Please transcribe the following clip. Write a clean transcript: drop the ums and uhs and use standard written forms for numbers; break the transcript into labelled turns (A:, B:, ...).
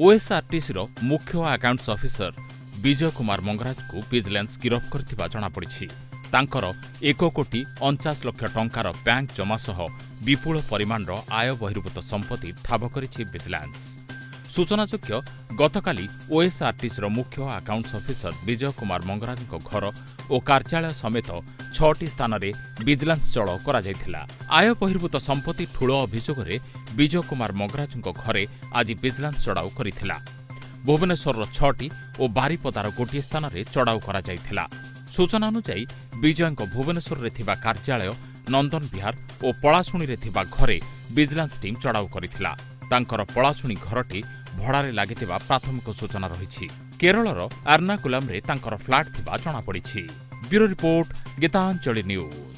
A: ଓଏସ୍ଆର୍ଟିସିର ମୁଖ୍ୟ accounts officer ବିଜୟ Kumar ମଙ୍ଗରାଜଙ୍କୁ vigilance ଗିରଫ କରିଥିବା ଜଣାପଡ଼ିଛି। ତାଙ୍କର 1 କୋଟି 49 ଲକ୍ଷ ଟଙ୍କାର ବ୍ୟାଙ୍କ ଜମା ସହ ବିପୁଳ ପରିମାଣର ଆୟ ବହିର୍ଭୂତ ସମ୍ପତ୍ତି ଠାବ କରିଛି ଭିଜିଲାନ୍ସ। ସୂଚନାଯୋଗ୍ୟ, ଗତକାଲି ଓଏସ୍ଆର୍ଟିସିର ମୁଖ୍ୟ ଆକାଉଣ୍ଟସ୍ ଅଫିସର ବିଜୟ କୁମାର ମଙ୍ଗରାଜଙ୍କ ଘର ଓ କାର୍ଯ୍ୟାଳୟ ସମେତ ଛଅଟି ସ୍ଥାନରେ ଭିଜିଲାନ୍ସ ଚଢ଼ାଉ କରାଯାଇଥିଲା। ଆୟ ବହିର୍ଭୂତ ସମ୍ପତ୍ତି ଠୁଳ ଅଭିଯୋଗରେ ବିଜୟ କୁମାର ମଙ୍ଗରାଜଙ୍କ ଘରେ ଆଜି ଭିଜିଲାନ୍ସ ଚଢ଼ାଉ କରିଥିଲା। ଭୁବନେଶ୍ୱରର ଛଅଟି ଓ ବାରିପଦାର ଗୋଟିଏ ସ୍ଥାନରେ ଚଢ଼ାଉ କରାଯାଇଥିଲା। ସୂଚନା ଅନୁଯାୟୀ, ବିଜୟଙ୍କ ଭୁବନେଶ୍ୱରରେ ଥିବା କାର୍ଯ୍ୟାଳୟ, ନନ୍ଦନ ବିହାର ଓ ପଳାଶୁଣୀରେ ଥିବା ଘରେ ଭିଜିଲାନ୍ସ ଟିମ୍ ଚଢ଼ାଉ କରିଥିଲା। ତାଙ୍କର ପଳାଶୁଣୀ ଘରଟି ଭଡ଼ାରେ ଲାଗିଥିବା ପ୍ରାଥମିକ ସୂଚନା ରହିଛି। କେରଳର ଏର୍ଣ୍ଣାକୁଲମରେ ତାଙ୍କର ଫ୍ଲାଟ୍ ଥିବା ଜଣାପଡ଼ିଛି। Bureau report, Gitanjali news.